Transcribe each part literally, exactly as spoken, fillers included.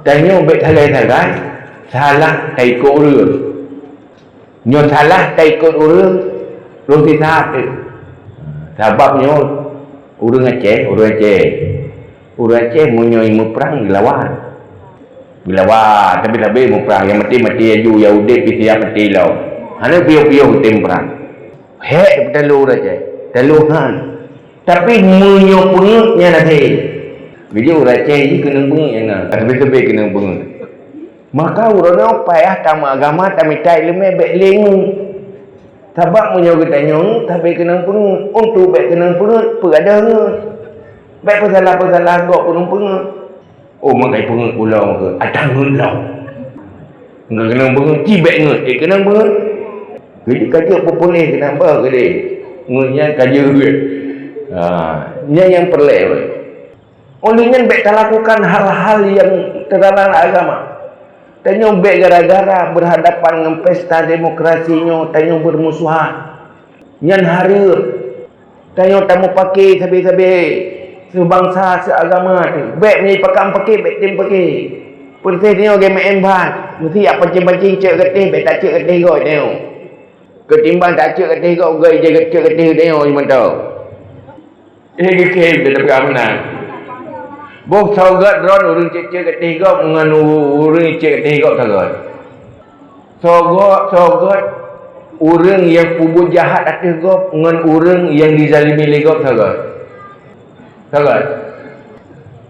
Tanyoe bék sagai-sagai salah taikot ureuëng. Nyoe salah taikot ureuëng, rhot sisat teuh. Sabab nyoe ureuëng Aceh, ureuëng Aceh. Ureuëng Aceh meunyoe muprang geulawan. Geulawan, tapi sabe muprang, nyang maté-maté laju, nyang udeb pih siap maté lom. Hana piôh-piôh tem prang. Hék beutalo ureuëng Aceh, talo han. Tapi meunyoe peungeuet nyan akhé. Geujok ureuëng Aceh jih keunong peungeuet nyan na. Sabe-sabe keunong peungeuet. Maka uroe nyoe payah tameuagama, tamita iéleumé bék lé ngeuet. Sabab meunyoe geutanyoe ngeuet, sabe keunong peungeuet. Untuk bék keunong peungeuet, peue adoe ngeuet. Bék peusalah-peusalah gob keunong peungeuet. Oh, makai peungeuet pulang ke? Atang ngeuet lom. Enggak keunong peungeuet, ci bék ngeuet. Eh, keunong peungeuet. Jadi ka jeuet peupuléh keunan ba keudeh. Ngeuet nyan ka jeuet. Ha, nyan nyang peureulée. Oleh nyan bék talakukan hal-hal yang terlarang agama. Tanyoe bék gara-gara berhadapan ngon pesta demokrasi nyoe tanyoe bermusuhan. Nyan hareuem. Tanyoe tameupaké sabe-sabe, seubangsa, seuagama teuh. Bék meunyoe pakam paké, bék tem paké. Peureuséh tanyoe lagée meu'en ban, meusiap pancéng-pancéng cok gatéh, bék tacok gatéh gob tanyoe. Keutimbang tacok gatéh gob, gét cok gatéh tanyoe mantong. Eh, geukheun teupeugah meunan. Boh soe gét droe ureuëng cok-cok gatéh gob ngon ureuëng cok gatéh gob soe gét. Soe gét, soe gét ureuëng nyang peubuet jahat ateueh gob ngon ureuëng nyang dizalimi lé gob soe gét. Soe gét.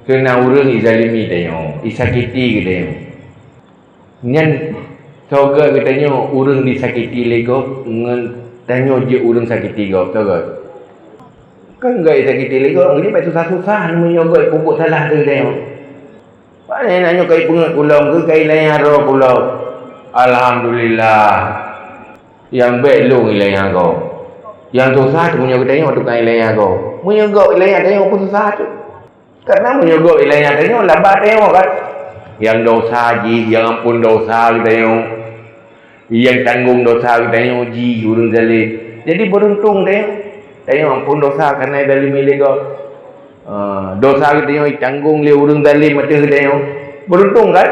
Keu na ureuëng izalimi tanyoe, isakiti geutanyoe. Nyan soe gét geutanyoe ureuëng disakiti lé gob ngon tanyoe jeuet ureuëng sakiti gob, soe gét. Kan gét sakiti lé gob, jadi bék susah-susah meunyoe gét peubuet salah ateueh geutanyoe. Pane na nyoe kai peungeuet kulom keu kai iéleumé droe kulom. Alhamdulillah. Nyang bék lôn iéleumé gob. Nyang susah teuh meunyoe geutanyoe tukang iéleumé gob. Meunyoe gob iéleumé tanyoe pun susah teuh. Karena meunyoe gob iéleumé tanyoe laba tanyoe kan. Nyang dosa jih, nyang amphon dosa geutanyoe. Nyang tanggong dosa geutanyoe jih ureuëng zalim. Jadi beuruntung tanyoe. Tanyoe amphon dosa karena izalimi lé gob. Ah, dosa geutanyoe tanggong lé ureuëng zalim ateueh geutanyoe. Beuruntung kan?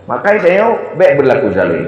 Makai tanyoe bék beurlaku zalim.